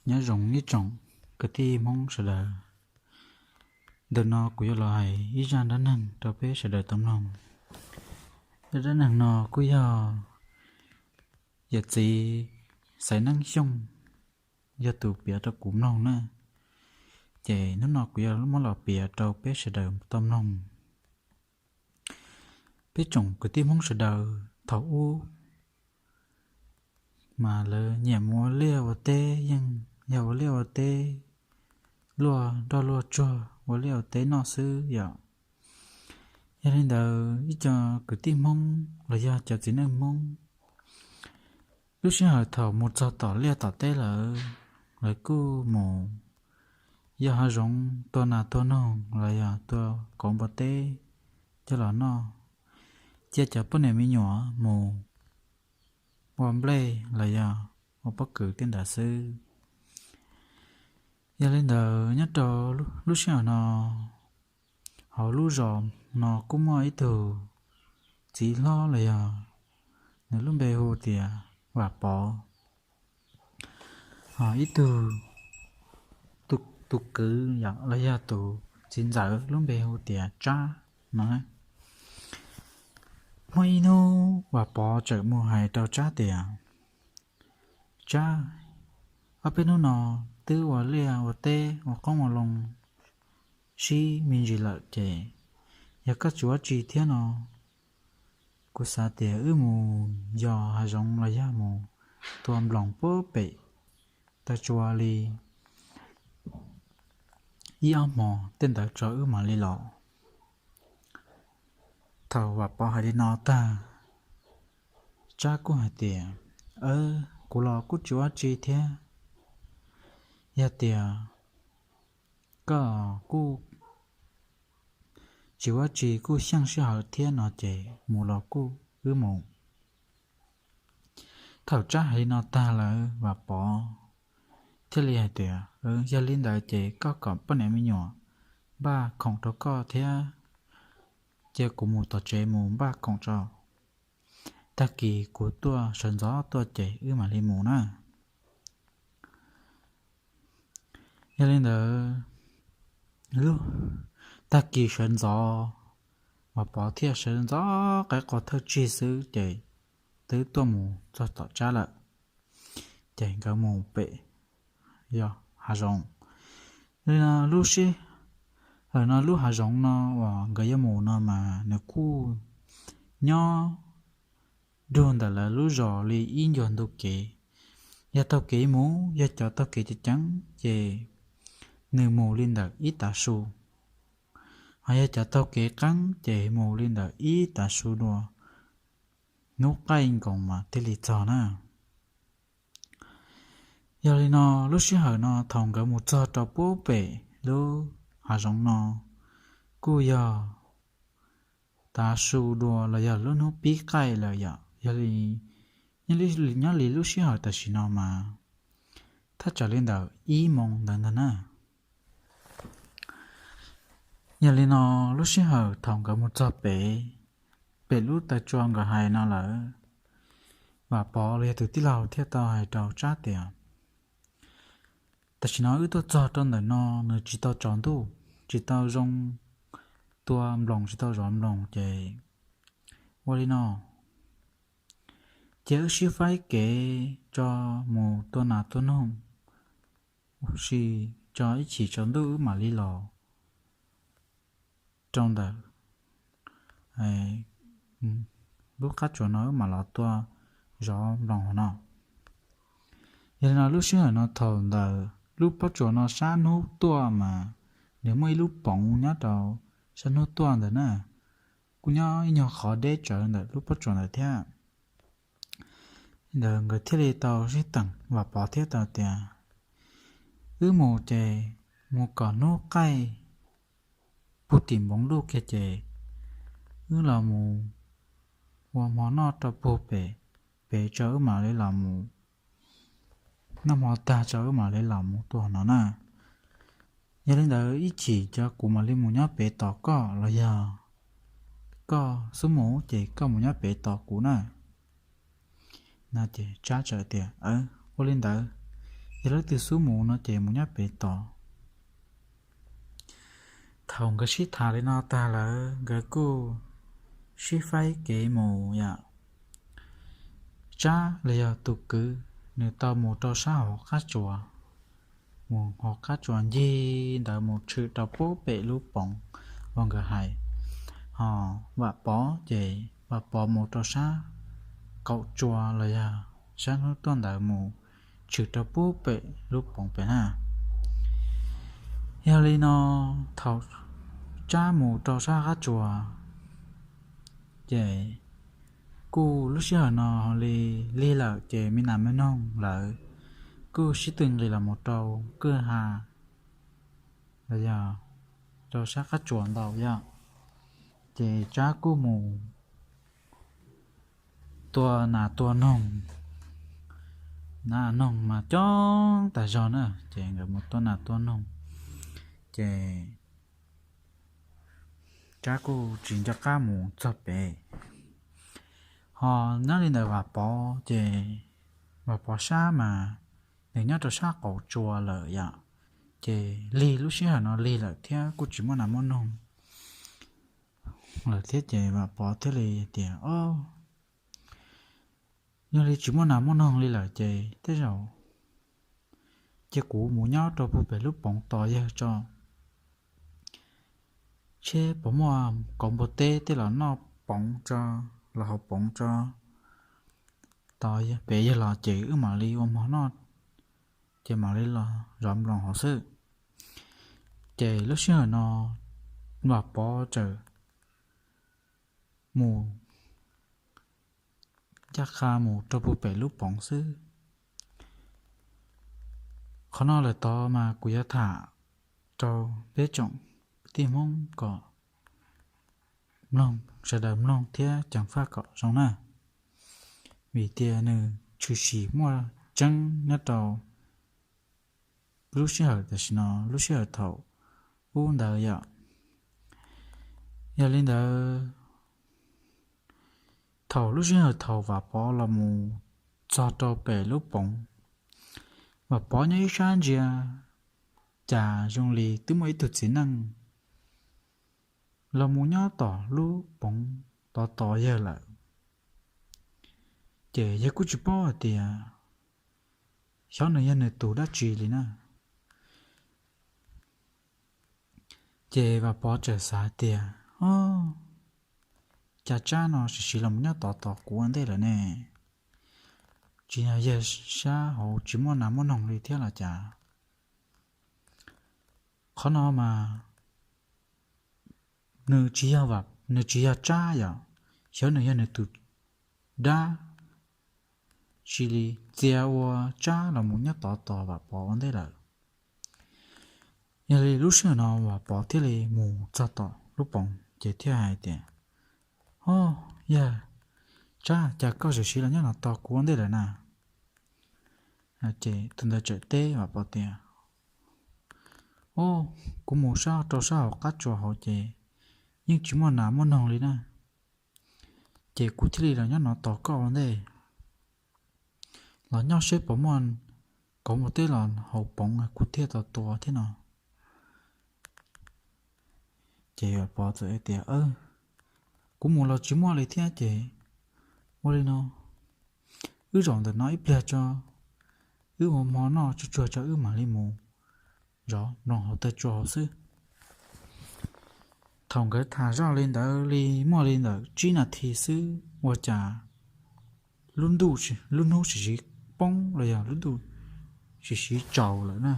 Nyob zoo ib tsoom kwv tij Hmoob sawv daws. Ntawm no kuv yuav los hais ib zaj dab neeg rau peb sawv daws tau mloog. Zaj dab neeg no kuj yog yawm txiv Xaiv Neeb Xyooj yog tus piav rau kuv mloog na. Ces hnub no kuv yuav muab los piav rau peb sawv daws tau mloog. Peb tsoom kwv tij Hmoob sawv daws thaum ub mas lawv nyiam mus ua liaj ua teb, yeej yog ua liaj ua teb, luaj nroj luaj tsuag ua liaj ua teb noj xwb yom. Yog li ntawd ib co kwv tij Hmoob los yog cov txiv neej Hmoob, lub sij hawm thaum mus txog tom liaj tom teb lawm, lawv kuj mus yos hav zoov tua nas tua noog los yog tua kauv npua teb coj los noj, cia cov poj niam me nyuam mus ua nplej los yog ua pob kws tej ntawd xwb. Yog li ntawd nyob rau lub sij hawm no, hauv lub zos no kuj muaj ib tug txiv hlob los yog nws lub npe hu tias Vam Pov, ho ib tug tus kwv los yog tus txiv ntxawm lub npe hu tias Tsab no. Muaj ib hnub Vam Pov txawm mus hais rau Tsab tias, Tsab, ob peb hnub no twb ua liaj ua teb ua qoob ua loo sib me ntsis lawm ces yog koj tsis ua tsi thiab no, kuv xav tias wb mus yos hav zoov los yog mus tua nploos puag pem taw tsua li ib ob hmo tej ntawd tso wb mam li los. Thaum Vam Pov hais li no tag, Tsab kuj hais tias, Kuv los kuj tsis ua tsi thiab. Yog tias koj kuj tsis ua tsi kuj xyeej sij hawm thiab no ces mus los kuj wb mus. Thaum Tsab hais li no tag lawm Vam Pov thiaj li hais tias, Yog li ntawd ces koj kom poj niam me nyuam npaj khoom rau koj thiab, cia kuv mus tom tsev mus npaj khoom tso. Tag kis kuv tuaj sawv ntxov tuaj ces wb mam li mus na. Yog li ntawd, tag kis sawv ntxov, Vam Pov thiaj sawv ntxov qaib qua thawj tsig xwb ces twb tuaj mus txog tom Tsab lawm. Ces nkawd mus pem yos hav zoov. Yog li no lub sij hawm no lub hav zoov no uas nkawd yuav mus no mas nws kuj nyob nrug ntawm lawv lub zos li ib ncua ntu kev. Yog taug kev mus, yog cov taug kev ceev ceev ces nws mus li ntawm ib tav su, ho yog cov taug kev qeeb ces mus li ntawm ib tav su dua, hnub qaij nkoos mas thiaj li txog na. Yog li no lub sij hawm no thaum nkawd mus txog rau puag pem lub hav zoov no kuj yog tav su dua los yog lub hnub pib qaij lawm yom. Yog li nyob li lub sij hawm tam sim no mas thaj tsam li ntawm ib moos ntawd ntag na. Yog li no lub sij hawm thaum nkawd mus txog pem, pem lub taw tsua nkawd hais no lawm, Vam Pov los yog tus tij laug thiaj tau hais rau Tsab tias, Tam sim no wb tuaj txog rau ntawm no nws tsis tau tsaus ntuj, tsis tau zoo tua nploos, tsis tau zov nploos ces ua li no, cia wb sib faib kev tso mus tua nas tua noog, ua si tso ib chim tsaus ntuj wb mam li los rau ntawm lub qab tsuas no wb mam los tua zov nploos hauv no. Yog li no lub sij hawm no thaum ntawm lub pob tsuas no sab hnub tuaj mas nws muaj ib lub poov nyob rau sab hnub tuaj ntawd na, kuj nyob ib nyuag qhov deb tsawv ntawm lub pob tsuas ntawd thiab. Ntawd nkawd thiaj li tau sib teem, Vam Pov thiaj tau tias, Wb mus ces mus kom hnub qaij puag tim npoov ntuj kiag ces wb los mus ua hmo noj rau puag pem, pem tso wb mam li los mus noj hmo tag tso wb mam li los mus tua no na. Yog li ntawd ib chim tso kuv mam li mus nyob pem tos koj los yog koj xub mus ces koj mus nyob pem tos kuv na. No ces Tsab txawm tias, Ua li ntawd. Yog leej twg xub mus no ces mus nyob pem tod. Thaum nkawd sib tham li no tag lawm nkawd kuj sib faib kev mus yom. Tsab los yog tus kwv, nws tau mus rau sab hauv qab tsuas, mus hauv qab tsuas ncig ntawd mus tshwm rau puag pem lub poov uas nkawd hais. Ho Vam Pov ces Vam Pov mus rau sab qaum tsua los yog sab hnub tuaj ntawd mus tshwm rau puag pem lub poov pem na. Yog li no, thaum Tsab mus rau sab qab tsuas ces kuj lub sij hawm no li lig lawm ces me nas me noog lawv kuj sib tw nqis los mus rau kwj ha los yog rau sab qab tsuas ntau yom. Ces Tsab kuj mus tua nas tua noog, nas noog mas coob tas zog na, ces nkawd mus tua nas tua noog, ces Tsab kuj tsis nco qab mus txog pem. Ho nyob li ntawd Vam Pov ces Vam Pov sab mas nws nyob rau sab qaum tsuas lawm yom, ces lig lub sij hawm no lig lawm thiab kuj tsis muaj nas muaj noog lawm thiab ces Vam Pov thiaj li tias, o, yog li tsis muaj nas muaj noog li lawm ces tej zaum cia kuv mus nyob rau puag pem lub poov tos yawg tso, seb puas muaj kauv npua teb tej los noj poov tso, los hauv poov tso, tos pem yawg los ces wb mam li ua hmo noj, ces mam li los zov nploos hauv xwb. Ces lub sij hawm no Vam Pov txawm mus ncaj qha mus rau puag pem lub poov xwb. Qhov no lawm tod mas kuv yuav tham rau peb tsoom kwv tij Hmoob kom mloog, sawv daws mloog thiab ceev faj kom zoo na, vim tias nws tshwm sim muaj tseeb nyob rau lub sij hawm tam sim no, lub sij hawm thaum ub ntawd yom. Yog li ntawd, thaum lub sij hawm thaum Vam Pov los mus txog rau pem lub poov, Vam Pov nyob ib sab ntsia, cas zoo li twb muaj ib tug txiv neej los mus nyob tom lub poov tod tos yawg lawm. Ces yawg kuj tsis paub hais tias xyov nws yog nws tus dab tsi li na. Ces Vam Pov txawm xav tias, o, cas Tsab no sim siv los mus nyob tod tos kuv ua ntej lawm ne, tsis yog yawg sab hauv tsis muaj nas muaj noog li thiab los cas. Qhov no mas nws tsis yog, nws tsis yog Tsab yom, xyov nws yog nws tus dab tsi li, txia ua Tsab los mus nyob tod tos Vam Pov ua ntej lawm. Yog li lub sij hawm no Vam Pov thiaj li mus txog tom lub poov ces thiaj hais tias, o, yawg Tsab, cas koj sim siv los nyob no tos kuv ua ntej lawm na? Ces tus ntawd txawm teb Vam Pov tias, o, kuv mus sab rau sab hauv qab tsuas hauv ces yeej tsis muaj nas muaj noog li na, ces kuv thiaj li los nyob no tos koj ua ntej, los nyob seb puas muaj kauv npua teb los hauv poov kuv thiaj tau tua thiab no. Ces Vam Pov txawm tias, kuv mus los tsis muaj li thiab ces ua li no, wb zaum ntawm no ib pliag tso, wb ua hmo noj tsuag tsuag tso wb mam li mus zov nploos hauv taw tsua hauv xwb. Thaum nkawd tham zoj li ntawd li muaj li ntawm tsib nas this xwb ua cas lub ntuj, lub hnub sim siv poob los yog lub ntuj sim siv tsaus lawm na.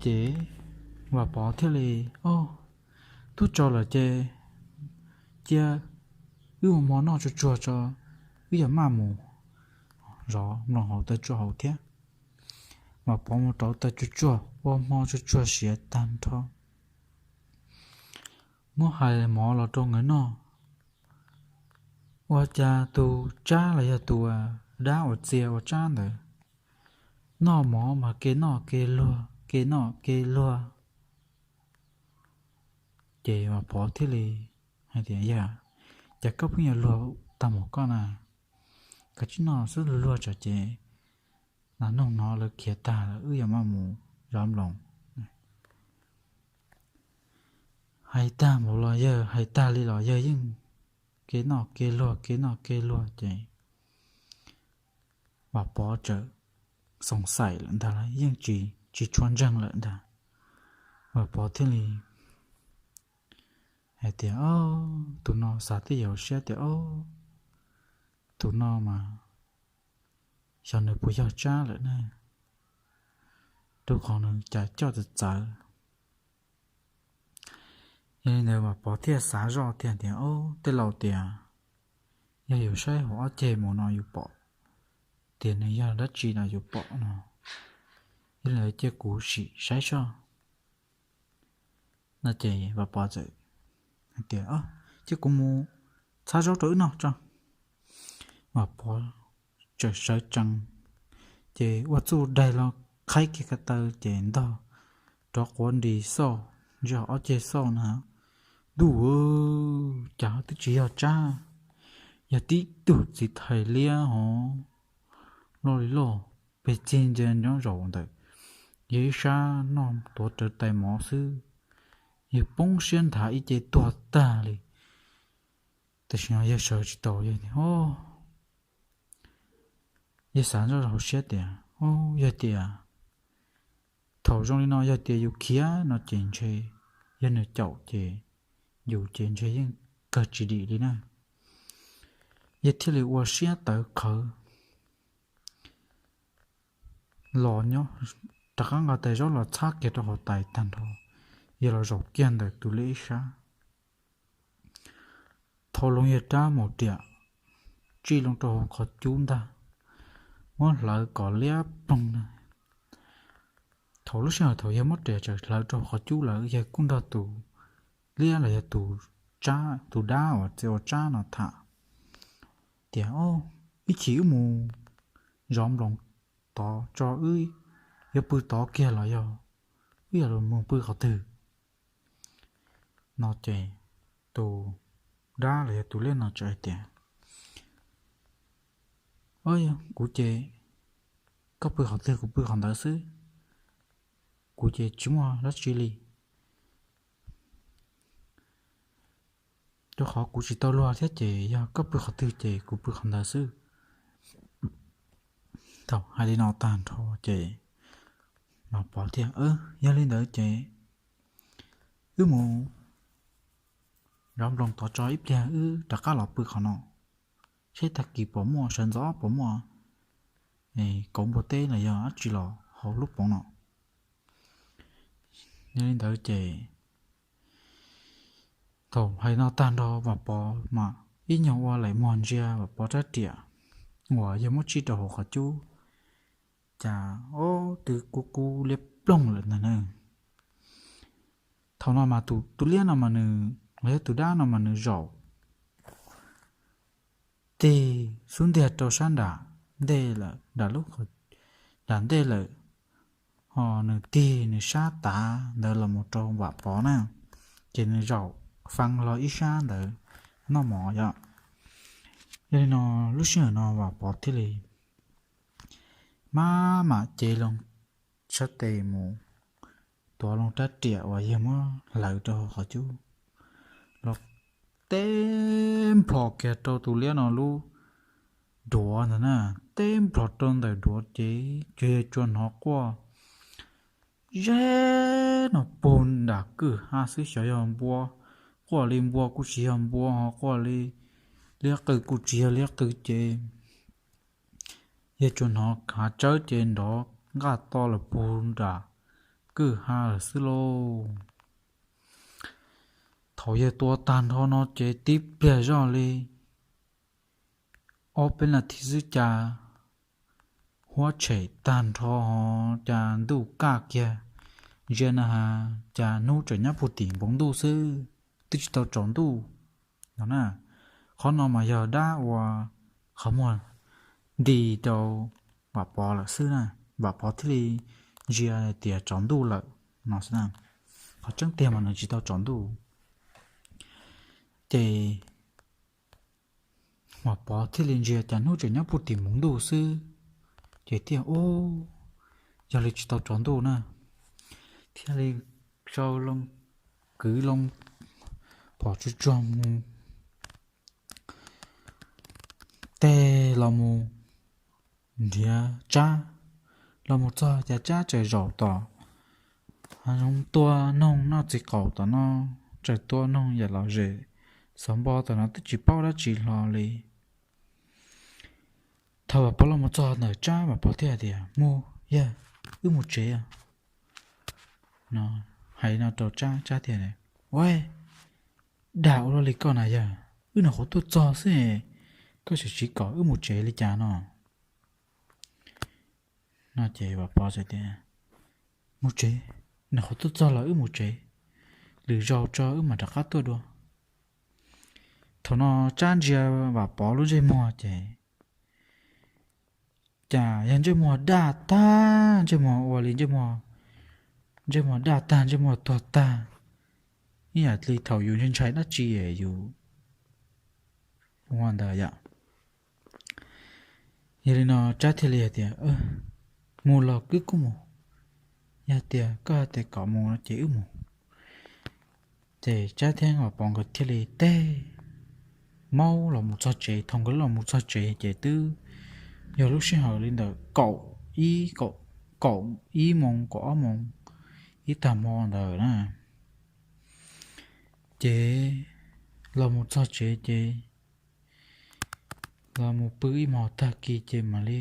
Ces Vam Pov thiaj li, o, twb tsaus lawm ces cia wb ua hmo noj tsuag tsuag tso, wb yuav maj mus zov nploos hauv taw tsua hauv thiab. Vam Pov mus rauv taw tsua tsuag ua hmo tsuag tsuag siav tag nrho, muab hais mov los rau nkawd noj. Ua cas tus Tsab los yog tus dab uas txia ua Tsab ntawd, noj mov mas ke noj ke luag ke noj ke luag. Ces Vam Pov thiaj li hais tias, yawg, cas koj pheej yuav luag tag mus koj na, koj tsis noj xwb luag luag tsam ces Nug no lawv khiav tag lawm, wb yuav maj mus zov nploos. Hais tag npaum los yawg, hais tag li los yawg yeej kev noj kev luag kev noj kev luag ces Vam Pov txawm xoom xaim lawm ntag, yeej tsis tshua ntseeg lawm ntag. Vam Pov thiaj li hais tias, Tus no, xav twj ywm siab tias, Tus no mas xyov nws puas yog Tsab lawm na, rau qhov nws cas coj txawv txawv. Yog li ntawd Vam Pov thiaj xav zoj tiag tias, Ob, tej laus tias yog yus saib hauv ob ceg mus no yus pom, tias nws yog dab tsi no yus pom no. Yog li ntawd cia kuv sim saib soj. No ces Vam Pov txawm hais tias, Cia kuv mus txhab zaub rau wb noj tso. Vam Pov txawm sawv tsees, ces ua txuj daig los qhaib kiag ko taw ces ntog rov quav nris xauj, ntsia ob ceg xauj na, ntuj, cas twb tsis yog Tsab, yog tib tug txiv thais liab hov, loj li loj, pes txig ntsia nyob zaum ntawm yawg ib sab noj tuav rawv tais mov xwb. Yawg poob siab nthav ib ce tuag tag li. Tam sim no yawg sawv tsis tau, yawg tias, Yawg xav nrog hauv siab tias, Yog tias thaum zoo li no yog tias yus khiav no ces ntshe yog nws caum ces yus ces ntshe yeej kawg tsis dim li na. Yawg thiaj li ua siab tawv qhawv los nyob, rov qab nqa tais zaub los txhab kiag rau hauv tais tag nrho, yawg los zaum kiag ntawm tus liab ib sab. Thau loo yawg rab maum riam tsij loo rau hauv qhov cub ntag, muab hlawv kom liab ploog na. Thaum lub sij hawm thaum yawg muab riam tsaws hlawv rau hauv qhov cub lawm yawg kuj nrog tus liab los yog tus dab uas txiv ua Tsab no tham tias, Ib chim wb mus zov nploos tod tso, wb yuav pw tod kiag los yog wb yuav los mus pw qhov twg? No ces tus dab los yog tus liab no txawm hais tias, Kuv ces koj pw qhov twg kuv pw qhov ntawd xwb, kuv ces tsis muaj dab tsi li. Rau qhov kuv tsis tau luag thiab ces yog koj pw qhov twg ces kuv pw qhov ntawd xwb. Thaum hais li no tag nrho ces Vam Pov tias, Yog li ntawd ces wb mus zov nploos tod tso, ib pliag wb rov qab los pw qhov no, seb tag kis puas muaj, sawv ntxov puas muaj kauv npua teb los yog dab tsi los hauv lub poov no. Yog li ntawd ces thaum hais no tag nrho Vam Pov mas ib nyuag ua laim muag ntsia Vam Pov rab riam uas yawg muab tsij rau hauv qhov cub, cas ob tug kub kub liab ploog lawm ntag na. Thaum no mas tus liab no mas nws, los yog tus dab no mas nws zaum tig xub ntiag rau sab nram ntej lawm, nram lub, nram ntej lawm, ho nws tig nws sab tav ntawd los mus rau Vam Pov na, ces nws zaum fee hlo ib sab ntawd noj mov yom. Yog li no lub sij hawm no Vam Pov thiaj li maj mam cev loo sab tes mus tuav loo rab riam uas yawg muab hlawv rau hauv qhov cub los teb nplhos kiag rau tus liab no lub duav ntag na, teb nplhos rau ntawm duav ces yawg tsuas hnov quaj ze no puag nram kwj ha xwb, xyov yog npua, quaj li npua kuj tsis yog npua, ho quaj li liab qw kuj tsis yog liab qw ces yawg tsuas hnov hav tsawb ces nrov nqaj to los puag nram kwj ha lawm xwb lauj. Thaum yawg tua tag nrho no ces tib pliag zoj li ob peb nas this xwb cas huab tshem tag nrho ho cas ntuj kaj kiag, ntsia na has cas hnub tseem nyob puag tim npoo ntuj xwb, twb tsis tau tsaus ntuj no na. Qhov no mas yog dab ua qhov muag nti rau Vam Pov lawm xwb na, Vam Pov thiaj li ntsia tias tsaus ntuj lawm no xwb na. Qhov tseeb tiag mas nws tsis tau tsaus ntuj. Ces Vam Pov thiaj li ntsia cas hnub tseem nyob puag tim npoo ntuj xwb, Ces thiaj ub, yog li tsis tau tsaus ntuj na, thiaj li sau loo, kwv loo phom tsuag tsuag mus, teg los mus nrhiav Tsab. Los mus txog cas Tsab tseem zaum tom hav zoov tua noog noj txiv qaum tom no, tseem tua noog yam lom zem, xov npo tom no twb tsis paub dab tsi hlo li. Thaum Vam Pov los mus txog ntawm Tsab, Vam Pov thiaj hais tias, Mus, yawg, wb mus tsev os. No, hais no rau Tsab, Tsab thiaj, Ua, dag ua luaj li koj na yawg, wb nyuam qhuav tuaj txog xwb, koj tseem siv kom wb mus tsev li cas no? No ces Vam Pov tias, Mus tsev, nyuam qhuav tuaj txog los wb mus tsev, lwm zaus tso wb mam rov qab tuaj dua. Thaum no Tsab ntsia Vam Pov lub ntsej muag ces cas yog ntsej muag daj tag, ntsej muag ua li ntsej muag, ntsej muag daj tag, ntsej muag tuag tag, ib yam li thaum yus ntshai ntshai dab tsi es yus ua ntawd yom. Yog li no Tsab thiaj li hais tias, Mus los wb kuj mus, yog tias koj hais tias kom mus no ces wb mus. Ces Tsab thiab Vam Pov nkawd thiaj li teg maub los mus txog tsev. Thaum nkawd los mus txog tsev ces twb yog lub sij hawm li ntawm kaum ib, kaum ib moos, kaum ob moos ib tag hmo ntawd na. Ces los mus txog tsev ces los mus pw ib hmos tag kis ces mam li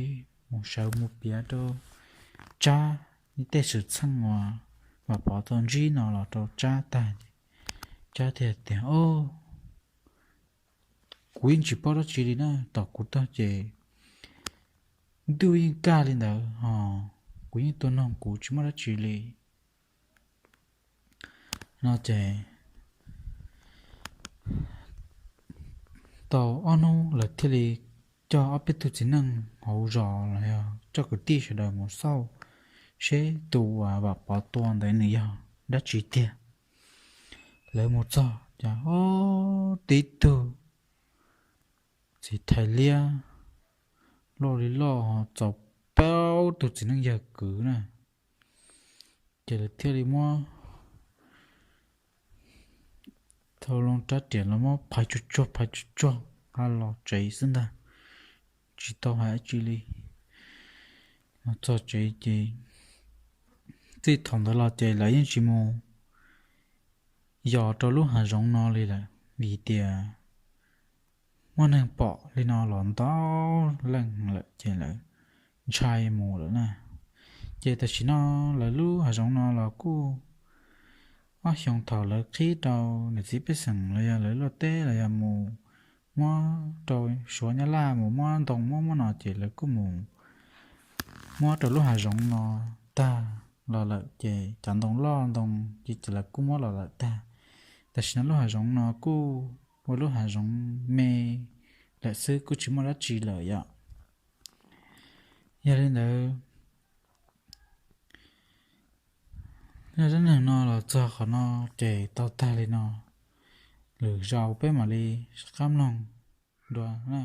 mus sawv mus piav rau Tsab tej xwm txheej uas Vam Pov tau ntsib no los rau Tsab tag ces Tsab thiaj tias, Au, kuv yeej tsis paub dab tsi li na, tom kuv tag ces ntuj yeej kaj li ntawd ho kuv yeej tua noog kuv tsis muaj dab tsi li. No ces tau ob hnub lawv thiaj li coj ob peb tug txiv neej hauv zos los yog coj kwv tij sawv daws mus xauj seb tus uas Vam Pov tua ntawd nws yog dab tsi tiag. Lawv mus txog ces, o, tib tug txiv thais liab loj li loj ho txaus plaub tug txiv neej yawg kwv na. Ces lawv thiaj li muab thau loo rab riam los muab phais tsuag tsuag phais tsuag tsuag ha los tsev xwb ntag, tsis tau hais dab tsi li. Los txog tsev ces txij thaum ntawd los ces lawv yeej tsis mus yos rau lub hav zoov no li lawm, vim tias muaj neeg pom li no los ntau leej lawm ces lawv ntshai mus lawm na. Ces tam sim no lawv lub hav zoov no los kuj ob xyoos thaum lawv qhib rau niam txiv pej xeem los yog lawv luaj teb los yog mus muab rau Suav Nyab Laj mus muab ntoo muab muab no ces lawv kuj mus muab rau lub hav zoov no tag los lawm ces cov ntoo loj ntoo ces lawv kuj muab los lawm tag. Tam sim no lub hav zoov no kuj ua lub hav zoov me lawm xwb, kuj tsis muaj dab tsi lawm yom. Yog li ntawd, zaj dab neeg no los txog qhov no ces tau tag li no. Lwm zaus peb mam li sib qab mloog dua na.